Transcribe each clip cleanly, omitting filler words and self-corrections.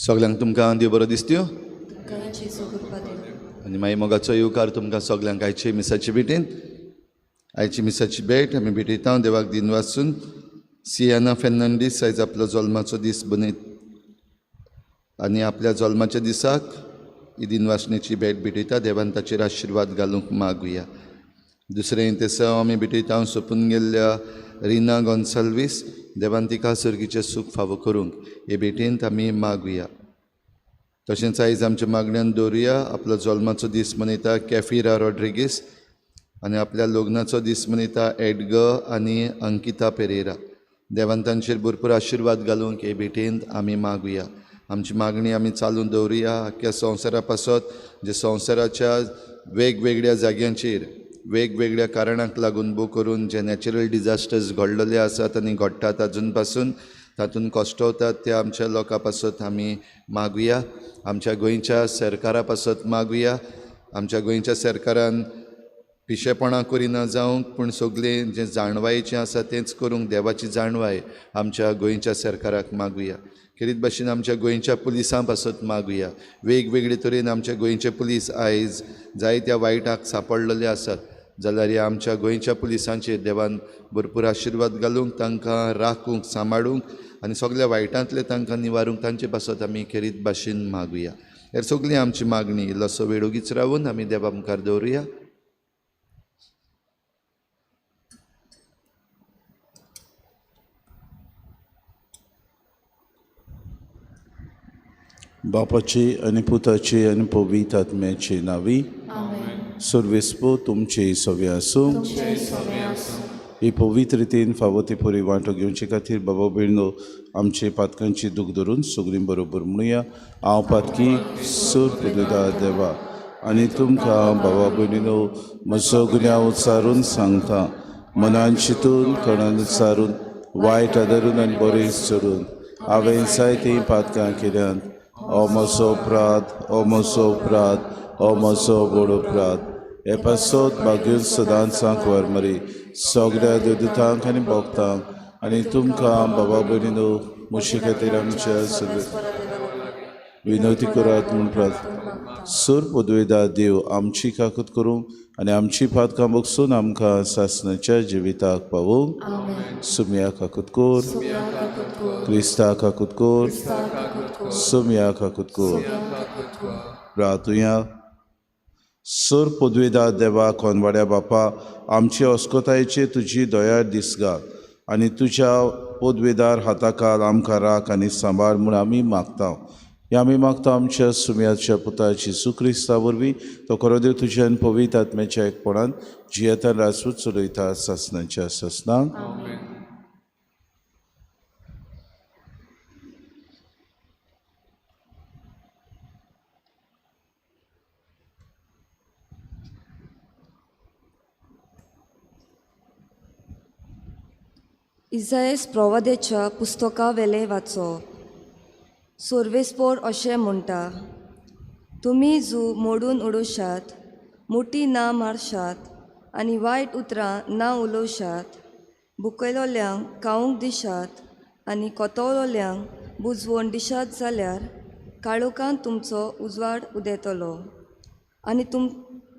सगल्यांक तुमकां देव बरो दिसत्यो तुमकां जेजू कृपा दिवं. आनी मागीर मोगाचो येवकार तुमकां सगल्यांक आयचे मिसाचे भेटेन. आयची मिसाची भेट आमी भेटयता देवाक दिन वाचून. सियाना फेर्नांडीस आयज आपलो जल्माचो दीस मनयत आनी आपल्या जल्माच्या दिसाक ही दिनवासणेची भेट भेटयता. देवान ताचेर आशिर्वाद घालूंक मागुया. दुसरें तेसांव आमी भेटयता सोंपून गेल्ल्या रिना गोन्साल्वीस, देवान तिका सर्गीचें सूख फावो करूंक हे भेटेंत आमी मागुया. तशेंच आयज आमच्या मागण्यान दवरुया आपलो जल्माचो दीस मनयता कॅफिरा रॉड्रिगीस आनी आपल्या लग्नाचो दीस मनयता एडगर आनी अंकिता पेरेरा. देवान तांचेर भरपूर आशिर्वाद घालूंक हे भेटेंत आमी मागुया. आमची मागणी आमी चालून दवरुया आख्ख्या संवसारा पासत, जे संवसाराच्या वेगवेगळ्या जाग्यांचेर वेगवेगळ्या कारणांक लागून भोव करून जे नॅचरल डिजास्टर्स घडलेले आसात आनी घडटात आजून पासून तातूंत कश्टवतात त्या आमच्या लोकां पासत आमी मागुया. आमच्या गोंयच्या सरकारा पासत मागुया. आमच्या गोंयच्या सरकारान पिशेपणां करिना जावंक, पूण सगळें जें जाणवायेचें आसा तेंच करूंक देवाची जाणवाय आमच्या गोंयच्या सरकाराक मागुया. खेरीत भाशेन आमच्या गोंयच्या पुलिसां पासत मागुया. वेगवेगळे तरेन आमच्या गोंयचे पुलीस आयज जायत्या वायटाक सांपडलेले आसात, जाल्यार ह्या आमच्या गोंयच्या पुलिसांचेर देवान भरपूर आशिर्वाद घालूंक, तांकां राखूंक, सांबाळूंक आनी सगल्या वायटांतले तांकां निवारूंक तांचे पासत आमी खेरीत भाशेन मागुया. हेर सगळी आमची मागणी इल्लोसो वेळ ओगीच रावून आमी देवा मुखार दवरुया. बापाची आनी पुताची आनी पवित्र आत्म्याची नावी. सर्वेस्पो तुमचे सवे आसूं. ही पवित्र रितीन फावो ती पुरी वांटो घेवचे खातीर बाबा भयणो आमचे पातकांची दूख धरून सगळीं बरोबर म्हणुया. हांव पातकी सूर पुदुदा देवा आनी तुमकां बाबा भयणीनो म्हजो गुन्यांव उच्चारून सांगता. मनान चिंतून कणान उच्चारून वायट आदरून आनी बरें चडून हांवें जायतीं पातकां केल्यांत. ओ म्हजो अपराध, ओ म्हजो अपराध, ओ म्हजो व्हड अपराध. हे पासत भाग्यून सदांच सांकवार मरी सगळ्या देवदूतांक आनी भक्तांक आनी तुमकां बाबा भयणीनो म्हजे खातीर आमच्या सगळे विनवती करात म्हूण प्रार्थना. सर पदवेदा देव आमची काकूत करूंक आनी आमची पातकां बगसून आमकां सासणाच्या जिविताक पावोवंक. सुमया काकूत कर, क्रिस्ता काकूत कर, सुमया काकूत कर. प्रार्थुया. सर पदवेदा देवा कोनवाड्या बापा आमचे अस्कतायेचे तुजी दया दिसगा आनी तुज्या पदवेदार हाताकाल आमकां राख आनी सांबाळ म्हूण आमी मागता. हे आमी मागता आमच्या सुमयाच्या पुता जेजू क्रिस्ता वरवीं. तो खरो देव तुज्या आनी पवित्र आत्म्याच्या एकपणान जियेतान राजपूत चलयता सासणाच्या सासणाक. इजायस प्रवादेच्या पुस्तका वेलें वाचो. सोर्वेस्पोर अशें म्हणटा, तुमी जू मोडून उडोवशात, मुठी ना मारशात आनी वायट उतरां ना उलोवशात, बुकयलोल्यांक खावंक दिशात आनी कोतवलोल्यांक बुजवण दिशात जाल्यार काळोखांत तुमचो उजवाड उदेतलो आनी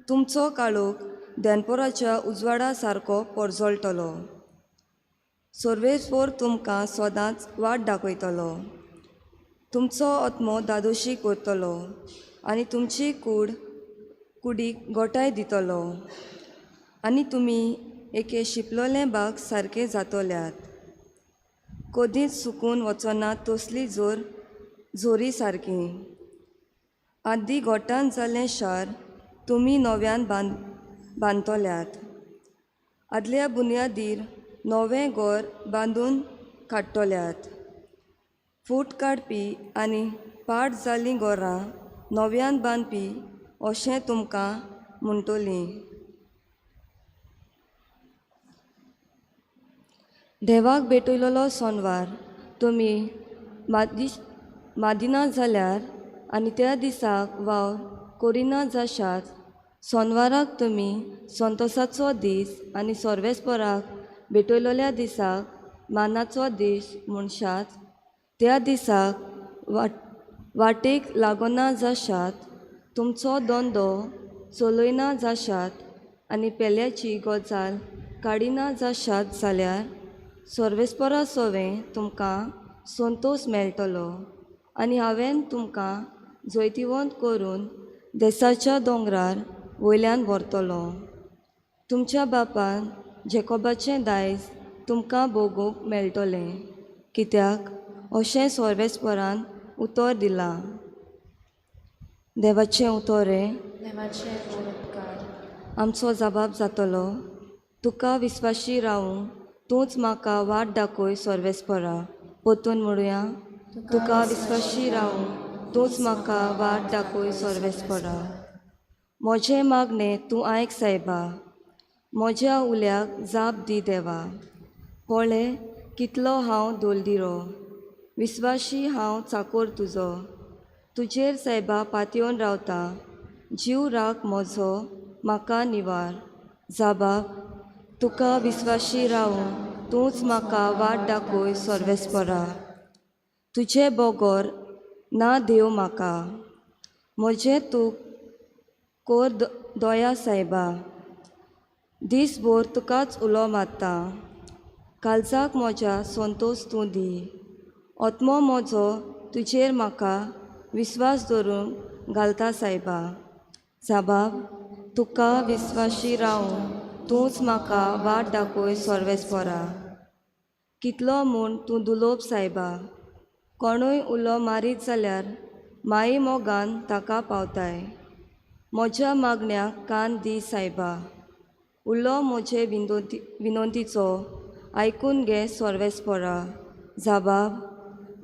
तुमचो काळोख देनपोराच्या उजवाडा सारको परजळटलो. सर्वेस्पोर तुमकां सदांच वाट दाखयतलो, तुमचो आत्मो धादोशी करतलो आनी तुमची कूड कुडीक गोठाय दितलो आनी तुमी एके शिंपलोले बाग सारके जातल्यात. कदींच सुकून वचना तसली जोर जोरी सारकी. आदी गोठान जाल्लें शार तुमी नव्यान बांदतल्यात, आदल्या बुन्यादीर नवें घर बांदून काडटल्यात. फूट काडपी आनी पाड जाल्लीं घरां नव्यान बांदपी अशें तुमकां म्हणटलीं. देवाक भेटयलेलो सोनवार तुमी मादिना जाल्यार आनी त्या दिसाक वावर करिना जाशात. सोनवाराक तुमी संतोसाचो दीस आनी सर्वेस्पराक भेटयलेल्या दिसाक मानाचो दीस म्हणशात. त्या दिसाक वाटेक लागना जाशात, तुमचो धंदो चलयना जाशात आनी पेल्याची गजाल काडिना जाशात जाल्यार सर्वेस्परा सवें तुमकां संतोश मेळटलो आनी हांवें तुमकां जैतिवंत करून देसाच्या दोंगरार वयल्यान व्हरतलो. तुमच्या बापान जेकोबाचें दायज तुमकां भोगूंक मेळटलें, कित्याक अशें सर्वेस्परान उतर दिलां. देवाचें उतर हें. आमचो जबाब जातलो, तुका विस्वाशी रावूंक तूंच म्हाका वाट दाखय सर्वेस्परा. परतून म्हणुया, तुका विस्वाशी रावूंक तूंच म्हाका वाट दाखय सर्वेस्परा. म्हजें मागणें तूं आयक सायबा, म्हज्या उल्याक जाप दी देवा. पळय कितलो हांव दोलदिरो, विस्वाशी हांव चाकोर तुजो. तुजेर सायबा पातयेवन रावता, जीव राख म्हजो म्हाका निवार. जाबाब, तुका विस्वाशी रावूंक तूंच म्हाका वाट दाखय सर्वेस्परा. तुजे बगर ना देव म्हाका, म्हजें तूं कोर दया सायबा. दीसभर तुकाच उलो मारता, कालजाक म्हज्या संतोश तूं दी. आत्मो म्हजो तुजेर म्हाका विस्वास दवरूंक घालता सायबा. जाबाब, तुका विस्वाशी रावूंक तूंच म्हाका वाट दाखय सर्वेस्परा. कितलो म्हूण तूं दुलोब सायबा, कोणूय उलो मारीत जाल्यार माई मोगान ताका पावताय. म्हज्या मागण्याक कान दी सायबा, उलो म्हजे विनोंतीचो आयकून घे सर्वेस्परा. जाबाब,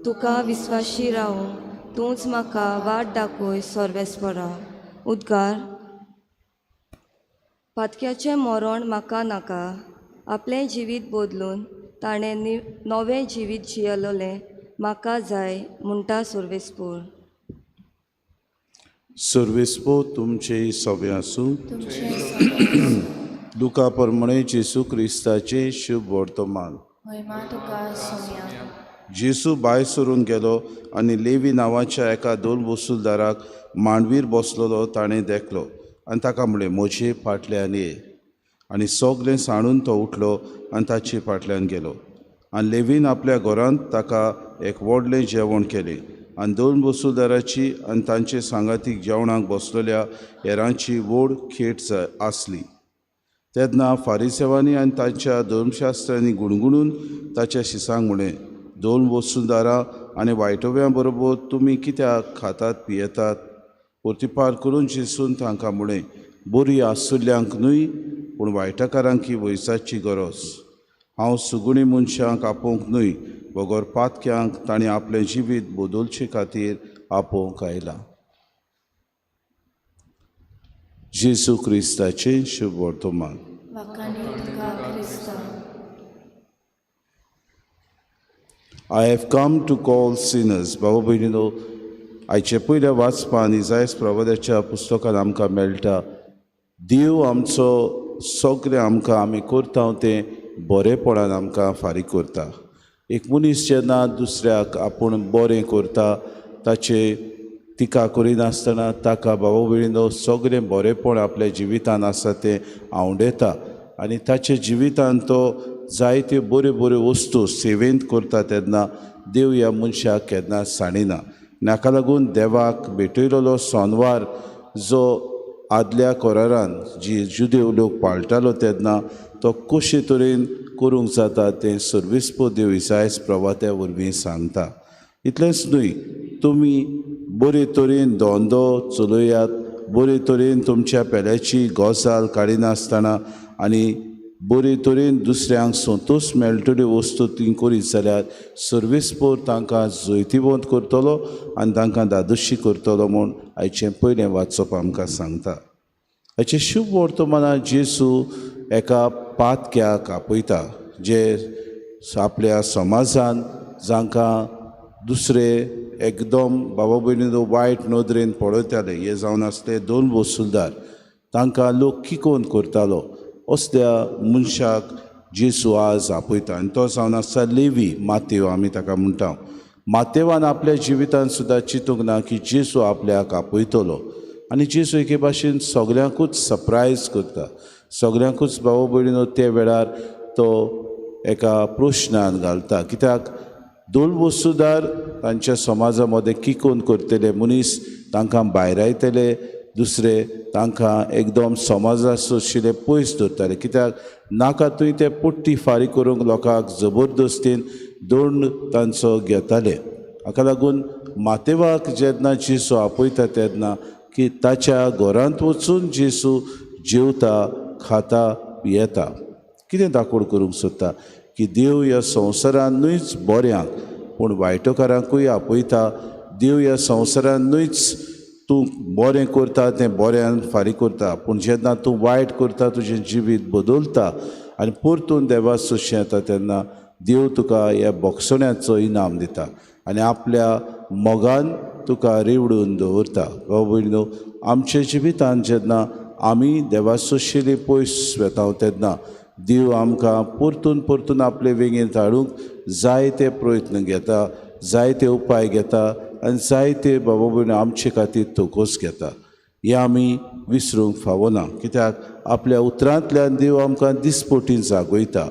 तुका विस्वाशी रावूंक तूंच म्हाका वाट दाखय सर्वेस्परा. उद्गार, पातक्याचें मरण म्हाका नाका, आपलें जिवीत बदलून ताणें नवें जिवीत जियेलोलें म्हाका जाय म्हणटा सर्वेस्पोर. सर्वेस्पोर तुमचे सगळे आसूं. लुका प्रमाणे जेजू क्रिस्ताचें शुभ वर्तमान. जेजू भायर सरून गेलो आनी लेवी नांवाच्या एका दोन वसुलदाराक मांडवीर बसलेलो ताणें देखलो आनी ताका म्हणलें, म्हजे फाटल्यान ये. आनी सगळें सांडून तो उठलो आनी ताचे फाटल्यान गेलो. आनी लेवीन आपल्या घरांत ताका एक व्हडलें जेवण केलें आनी दोन वसुलदाराची आनी तांचे सांगातीक जेवणाक बसलेल्या हेरांची व्हड खेट आसली. तेन्ना फारिसेवांनी आनी तांच्या धर्मशास्त्रांनी गुणगुणून ताच्या शिसांक म्हणलें, दोन वसुलदारां आनी वायटोव्यां बरोबर तुमी कित्याक खातात पियेतात? प्रतिपार करून जेजून तांकां म्हणलें, बरी आसुल्ल्यांक न्हय पूण वायटकारांक ही वैजाची गरज. हांव सुगुणी मनशांक आपोवंक न्हय, बगर पातक्यांक तांणी आपलें जिवीत बदलचे खातीर आपोवंक आयलां. जेजू क्रिस्ताचें शुभ वर्तमान. I have come to call sinners. बाबा भयणीनो, आयचे पयल्या वाचपान इजायस प्रवादाच्या पुस्तकान आमकां मेळटा, देव आमचो सगळें आमकां आमी करता तें बरेपणान आमकां फारीक करता. एक मनीस जेन्ना दुसऱ्याक आपूण बरें करता, ताचे टिका करिनासतना ताका बाबा भयणीनो सगळें बरेपण आपल्या जिवितान आसा तें आवडयता आनी ताच्या जिवितान तो जायत्यो बऱ्यो बऱ्यो वस्तू सेवेंत करता तेन्ना देव ह्या मनशाक केन्ना सांडिना. हाका लागून देवाक भेटयलेलो सोनवार जो आदल्या करारान जी जुदेव लोक पाळटालो तेन्ना तो कशे तरेन करूंक जाता तें सर्वेस्पोर देव इसायस प्रवात्या वरवीं सांगता. इतलेंच न्हय, तुमी बरे तरेन धंदो चलयात, बरे तरेन तुमच्या पेल्याची गजाल काडिनासतना आनी बरे तरेन दुसऱ्यांक संतोश मेळटल्यो वस्तू ती करीत जाल्यार सर्वेस्पोर तांकां जैतिवंत करतलो आनी तांकां धादोशी करतलो म्हूण आयचें पयलें वाचप आमकां सांगता. हाचें शुभ वर्तमानात जेजू एका पातक्याक आपयता, जे आपल्या समाजान जांकां दुसरे एकदम बाबा भयणीनो वायट नदरेन पळयताले, हे जावन आसले दोन वसुलदार, तांकां लोक किकोन करतालो, असल्या मनशाक जेजू आज आपयता. आनी तो जावन आसता लेवी मातेव आमी ताका म्हणटा. मातेवान आपल्या जिवितान सुद्दां चिंतूंक ना की जेजू आपल्याक आपयतलो. आनी जेजू एके भाशेन सगल्यांकूच सरप्रायज करता, सगल्यांकूच भाव भयणीनो ते वेळार तो एका प्रश्नान घालता. कित्याक दोलवस्तुदार तांच्या समाजा मदें किकोन करतले मनीस तांकां भायरायतले, दुसरे तांकां एकदम समाजा सोशिल्ले पयस दवरताले. कित्याक नाका थंय ते पट्टी फारीक करूंक लोकांक जबरदस्तीन दंड तांचो घेताले. हाका लागून मातेवाक जेन्ना जेजू आपयता तेन्ना की ताच्या घरांत वचून जेजू जेवता, खाता, पियेता. कितें दाखोवड करूंक सोदता की देव ह्या संवसारान न्हूच बऱ्यांक पूण वायटकारांकूय आपयता. देव ह्या संवसारान न्हूच तूं बरें करता तें बऱ्यान फारीक करता, पूण जेन्ना तूं वायट करता तुजें जिवीत बदलता आनी परतून देवा सोशें येता तेन्ना देव तुका ह्या बोगसण्याचो इनाम दिता आनी आपल्या मोगान तुका रिवडून दवरता. भाव भयणीनो, आमच्या जिवितान जेन्ना आमी देवा सोशिल्ली पयस वेता तेन्ना देव आमकां परतून परतून आपले वेंगेंत हाडूंक जायते प्रयत्न घेता, जायते उपाय घेता आनी जायते बाबा भयणी आमचे खातीर तोकोस घेता. हें आमी विसरूंक फावना. कित्याक आपल्या उतरांतल्यान देव आमकां दिसपटी जागयता.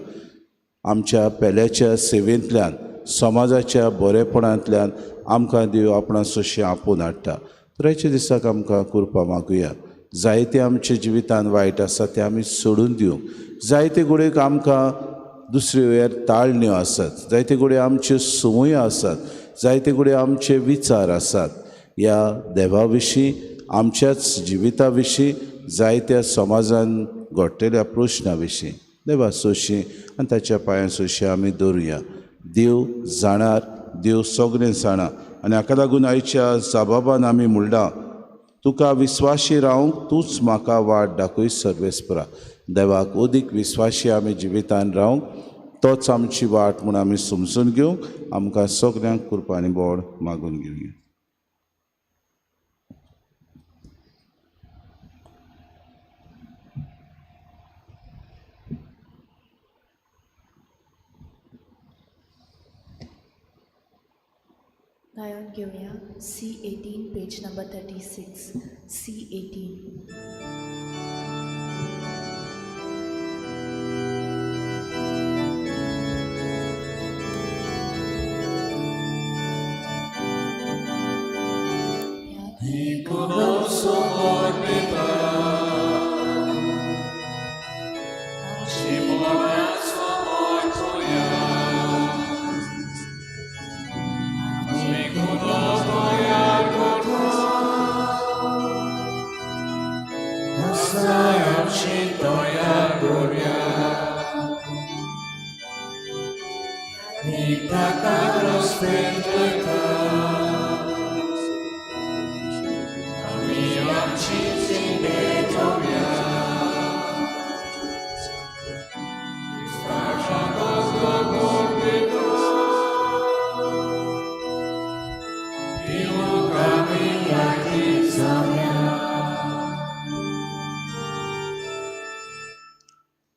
आमच्या पेल्याच्या सेवेंतल्यान, समाजाच्या बरेपणांतल्यान आमकां देव आपणा सोशें आपोवन हाडटा. तर आयच्या दिसाक आमकां कृपा मागुया. जायते आमच्या जिवितान वायट आसा तें आमी सोडून दिवंक, जायते घडयेक आमकां दुसरे वेळार ताळण्यो आसात, जायते घडये आमच्यो संवयो आसात, जायते घडये आमचे विचार आसात. ह्या देवा विशीं, आमच्याच जिविता विशीं, जायत्या समाजान घडटल्या प्रश्ना विशीं देवा सोशी आनी ताच्या पांयां सोशी आमी दवरुया. देव जाणार, देव सगळें जाणा. आनी हाका लागून आयच्या जाबाबान आमी म्हणलां, तुका विस्वाशी रावंक तूंच म्हाका वाट दाखय सर्वेस्परा. देवाक अदीक विस्वाशी आमी जिवितान रावंक तोच आमची वाट म्हूण आमी समजून घेवंक आमकां सगल्यांक कृपा आनी बोड मागून घेवया. गायन घेवया C18 page number 36 C18.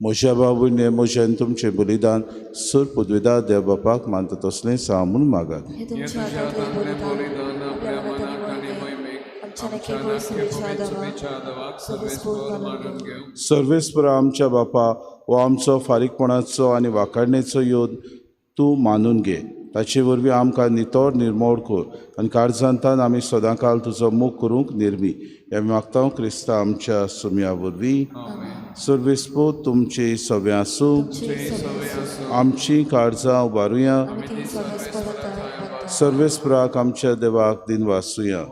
म्हज्या बाबूने म्हज्यान तुमचें बलिदान सर पदवेदार देव बापाक मानता तसलें सा म्हूण मागात. सर्वेस्परा आमच्या बापा हो आमचो फारीकपणाचो आनी वाखाणणेचो योद तूं मानून घे. ताचे वरवीं आमकां नितळ निर्मोळ कर आनी काळजांतान आमी सदांकाल तुजो मोग करूंक निर्मी. हें मागता क्रिस्ता आमच्या सुम्या वरवीं. सर्वेस्पो तुमचे सगळें आसूं. आमची काळजां उबारुया. सर्वेस्पराक आमच्या देवाक दिनवासुया.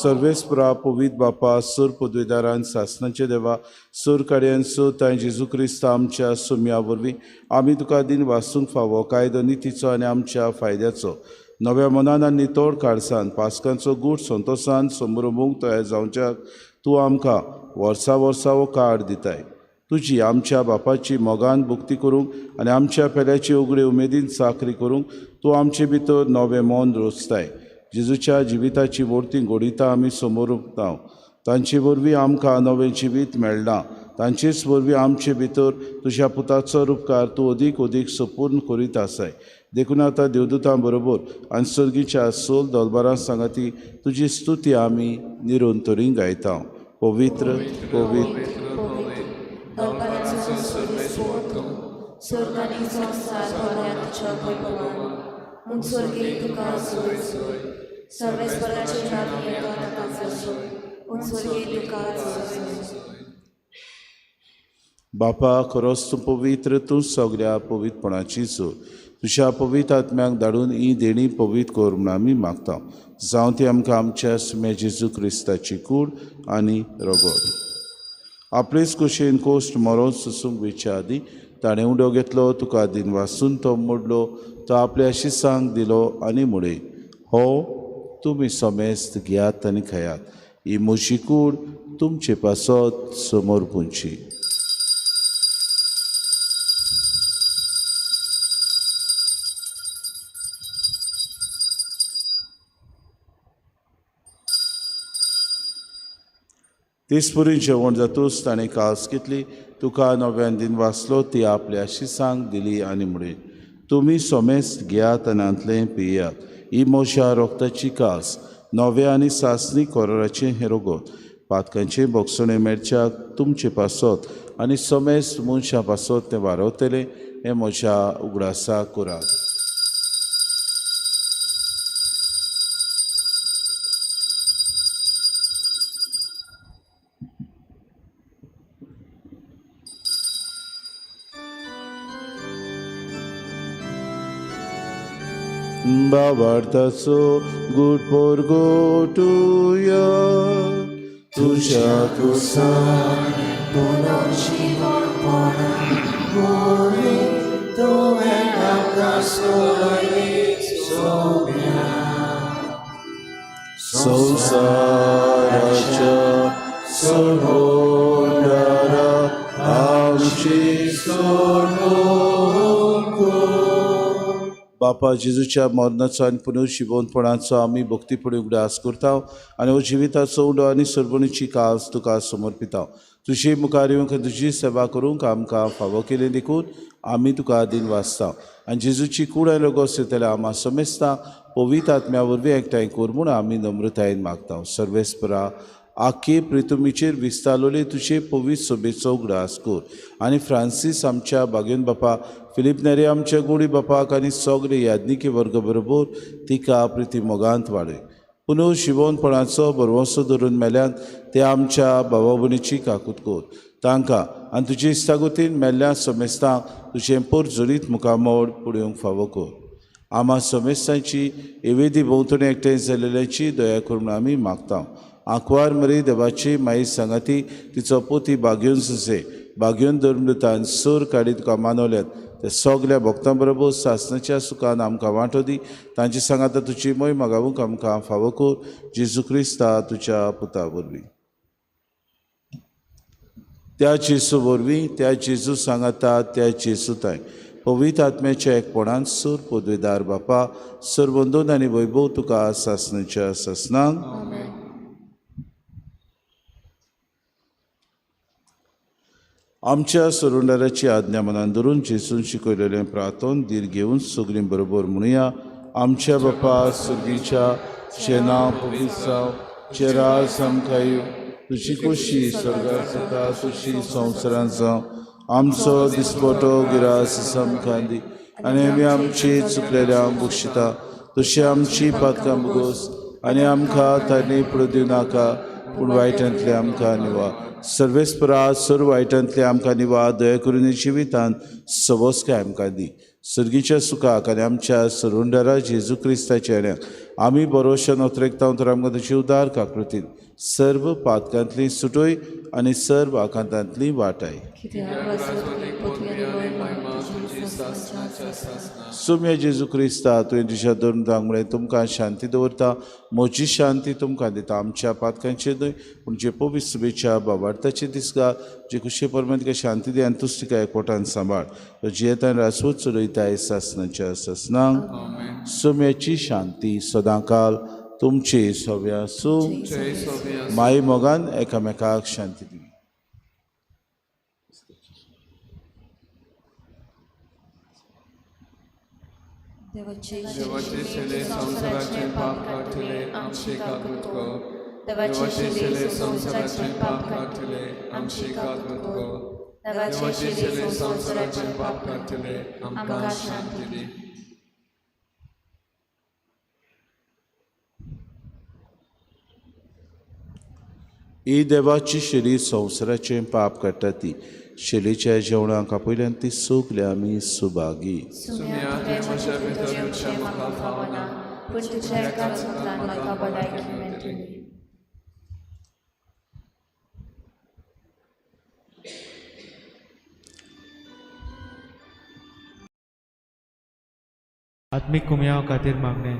सर्वेस्परा पवित्र बापा, सूर पदवेदारान सासनाचे देवा, सूर काडयान सो तांय जेजू क्रिस्त आमच्या सुम्या वरवीं आमी तुका दिन वासूंक फावो कायदो नितीचो आनी आमच्या फायद्याचो नव्या मनान आनी नितळ काळसान पास्कांचो गूट संतोसान समरमूंक तयार जावच्याक तूं आमकां वर्सा वर्सा हो कार्ड दिताय. तुजी आमच्या बापाची मोगान भक्ती करूंक आनी आमच्या पेल्याची उगडे उमेदीन चाकरी करूंक तूं आमचे भितर नवें मन रोचताय. जेजूच्या जिविताची वर्ती घडयता आमी समोर उरता. तांचे वरवीं आमकां नवें जिवीत मेळना. तांचेच वरवीं आमचे भितर तुज्या पुताचो रुपकार तूं अदीक अदीक सपूर्ण करीत आसाय. देखून आतां देवदूतां बरोबर आनी सर्गीच्या सोल दलबारां सांगाती तुजी स्तुती आमी निरंतरी गायता. पवित्र पवित्र बापा, खरोच तूं पवित्र, तूं सगळ्या पवित्रपणाची जोड. तुज्या पवित्र आत्म्याक धाडून ही देणी पवित्र कर म्हूण आमी मागता. जावं ती आमकां आमच्या सुम्या जेजू क्रिस्ताची कूड आनी रगत. आपलेच कुशेन कोश्ट मरोन सोसूंक वयच्या आदीं ताणें उडो घेतलो, तुका दिन वासून तो मोडलो, तो आपल्या शिसांक दिलो आनी म्हळें, हो तुमी समेस्त घेयात आनी खायात, ही म्हजी कूड तुमचे पासत समोर पुंची. तेचपरी जेवण जातूच ताणें कास घेतली, तुका नव्यान दिन वाचलो, ती आपल्या शिसांक दिली आनी म्हळें, तुमी सोमेस्त घेयात आनी हांतलें पियात, ही म्हज्या रोगताची कास, नव्या आनी सासणी कोराचें हें रोगत, पातकांचें भोगसणें मेळच्याक तुमचे पासत आनी समेस्त मनशां पासत तें वारवतलें, हें म्हज्या उगडासा करात. बाबार्थाचो गुड पोरगोटुया तुज्या कुसान संवसाराच्या सोडणारा आमची बापा जेजूच्या मरणाचो आनी पुनर्जिवनपणाचो आमी भक्तीपणी उगडास करता आनी हो जिविताचो उंडो आनी सरबणीची कास तुका समर्पिता. तुजे मुखार येवंक तुजी सेवा करूंक आमकां फावो केली देखून आमी तुका दिन वाचता आनी जेजूची कूड आनी रगत येतल्या आमा समेस्ता पवित्र आत्म्या वरवीं एकठांय कर म्हूण आमी नम्रतायेन मागता. सर्वेस्परा आखे प्रितुमीचेर विस्तारलोले तुजे पवित्र सोबेचो उगडास कर आनी फ्रांसीस आमच्या बागेन बापा, फिलीप नेरे आमच्या गोडी बापाक आनी सगळे याज्ञिकी वर्ग बरोबर तिका प्रिती मोगांत वाडय. पुनः शिवोनपणाचो भरवंसो धरून मेल्यान ते आमच्या भावा भयणीची काकूत कर तांकां आनी तुजे इस्तागुतीन मेल्ल्या समेस्तांक तुजें पोरजोरीत मुखामोड पळोवंक फावो कर. आमा समेस्तांची एवेदी भोंवतणी एकठांय जाल्ल्याची दया करून आमी मागता. आंकवार मरी देवाची माई सांगाती तिचो पोती बागेवन सुसे बागेवन धर्मदूतान सूर काडी तुका मानवल्यात ते सगल्या भक्तां बरोबर सासणाच्या सुखान आमकां वांटो दी. तांची सांगाता तुजी मोय मागावूंक आमकां फावो कर जेजू क्रिस्ता तुज्या पुता वरवीं. त्या जेजू वरवीं, त्या जेजू सांगाता, त्या जेजू ताय पवित्र आत्म्याच्या एकपणान सूर पदवेदार बापा सरबंदून आनी वैभव तुका सासणाच्या सासणांक. आमच्या सरुंडाराची आज्ञा मनान धरून जेजून शिकयलेलें प्रार्थन धीर घेवन सगळीं बरोबर म्हणुया. आमच्या बापा सर्गीच्या, तुजें नांव पवित्र जावं, तुजें राज आमकां येवं, तुजी खोशी स्वर्गार जाता तशी संवसारांत जावं. आमचो दिसपटो गिरास आमकां दी आनी आमी आमची चुकलेल्यांक बक्षिता तशी आमची पातकां भोगोस आनी आमकां तांणी पडूं दिवं नाका, पूण वायटांतलें आमकां निवा. सर्वेस्परा सर्व वायटांतलें आमकां निवा, दया करून जिवितांत सवस्काय आमकां दी. सर्गीच्या सुखाक आनी आमच्या सरुंडारा जेजू क्रिस्ताच्या येण्याक आमी बरोवशान ओतरेकता तर आमकां तुजी उदार काकृतीन सर्व पातकांतली सुटोय आनी सर्व आकांतांतली वाटाय. सुम्या जेजू क्रिस्ता तुवें तुज्या धर्मदांक म्हळें तुमकां शांती दवरता, म्हजी शांती तुमकां दिता. आमच्या पातकांचेर न्हय पूण जे पवित्र सुबेच्या बाबार्थाचे दिसगा जे खुशे परमेन तुका शांती दी आनी तूच तिका एकवटान सांबाळ. तो जियेतान रासवत चलयताय सासणाच्या सासणांक. सुम्याची शांती सदांकाल तुमचे सव्या आसूं. माई मोगान एकामेकाक शांती दी. देवाची देवाचे शेले संवसाराचे पाप काडटले आमचे काकूत कर. देवाचे शेले संवसाराचे पाप काडटले आमचे काकूत कर. देवाचे शेले संवसाराचे पाप काडटले आमकां शांती दी. ही देवाची शेली संवसाराचें पाप काडटा ती शेलीच्या जेवणाक आपयल्यान ती सगली आमी सुभागी. सुम्या तुवें म्हज्या भितर येवचें म्हाका फावना, पूण तुज्या एकाच उतरान म्हाका भलायकी मेळटली. आत्मीक कुमयाव खातीर मागणें.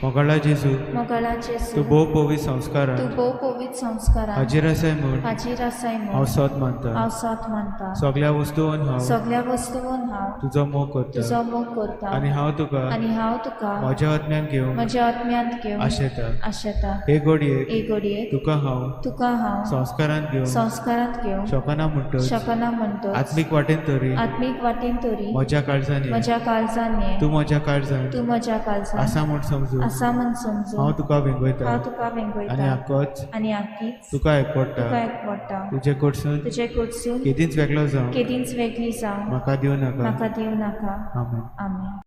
मोगाळा जेजू, मोगाळा जेजू, तूं भोव पवित्र संस्कारान तूं भोव पवित्र संस्कारान हाजीर आसाय म्हूण हाजीर आसाय हांव म्हूण सोद मानता. हांव सोद मानता. सगळ्या वस्तून हांव सगळ्या वस्तून हांव तुजो मोग करता तुजो मोग करता आनी हांव तुका आनी हांव तुका म्हज्या आत्म्यान घेवंक म्हज्या आत्म्यांत घेवन आशेता. आशेता. हे घडयेक हे घडयेक तुका हांव तुका हांव संस्कारांत घेवंक संस्कारांत घेवंक शकना म्हणटच शकना म्हणटच आत्मीक वाटेन तरी आत्मीक वाटेन तरी म्हज्या काळजान ये. म्हज्या काळजान ये. तूं म्हज्या काळजान तूं म्हज्या काळजान आसा म्हूण समजून आसा म्हूण समजून हांव तुका वेंगयता हांव तुका आनी वेंगयता आकोच आनी आकीच तुका एकवडटा. तुका एकवडटा. तुजे कडसून तुजे कडसून केदींच वेगळो जावं केदींच वेगळी जावं म्हाका दिवं नाका. म्हाका दिवं नाका. आमेन. आमेन.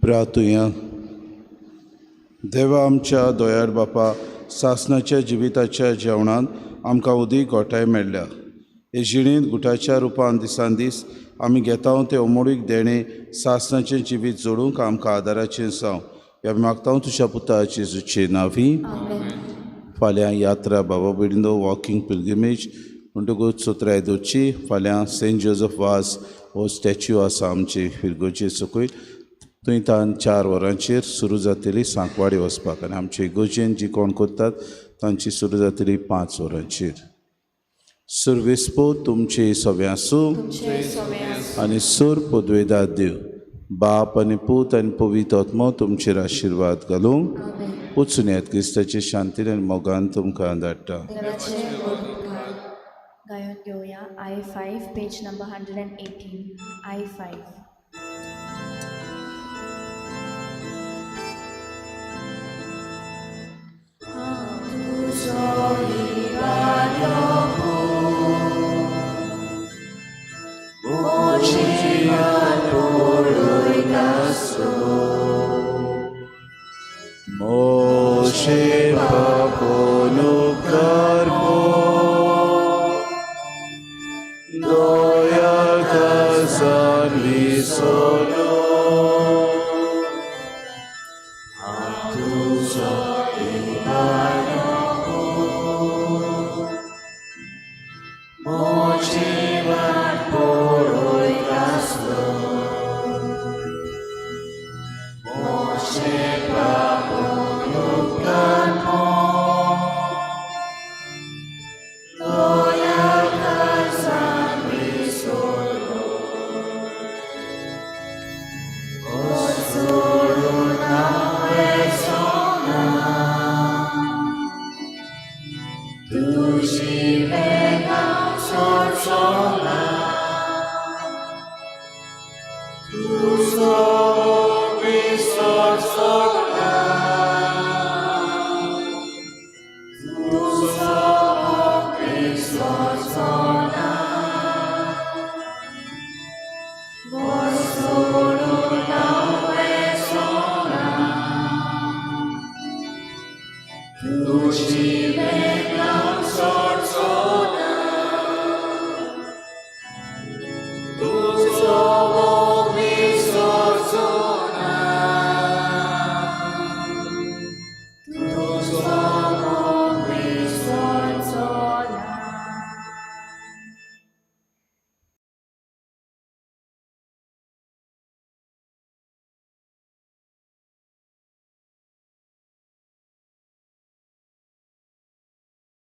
प्रार्थुया. देवा आमच्या दोयार बापा, सासणाच्या जिविताच्या जेवणांत आमकां उदीक गोठाय मेळ्ळ्या. हे जिणेंत गुटाच्या रुपान दिसान दीस आमी घेता तें अमोळीक देणें सासणाचें जिवीत जोडूंक आमकां आदाराचें जावं. ह्या मागता तुज्या पुता जेजूचे नांवी. फाल्यां यात्रा बाबा बिडिंदो वॉकिंग पिलग्रिमेज म्हणटकूच 17 दवरची. फाल्यां सेंट जोजफ वाज हो स्टॅच्यू आसा आमचे फिरगोचे सकयल, थंय तान 4 वरांचेर सुरू जातली सांकवाडी वचपाक आनी आमचे इगर्जेन जी कोण करतात तांची सुरू जातली 5 वरांचेर. सुरविस्पो तुमचे सगळें आसूं आनी सूर पदवेदार देव बाप आनी पूत आनी पवित्र आत्मो तुमचेर आशिर्वाद घालूंक. वचून येत क्रिस्ताचे शांतीन आनी मोगान तुमकां धाडटा. गायन घेवया I5 page number 118. I5. तुजो इबारो. मोशे पापोन उपकार दया कासान विसोलो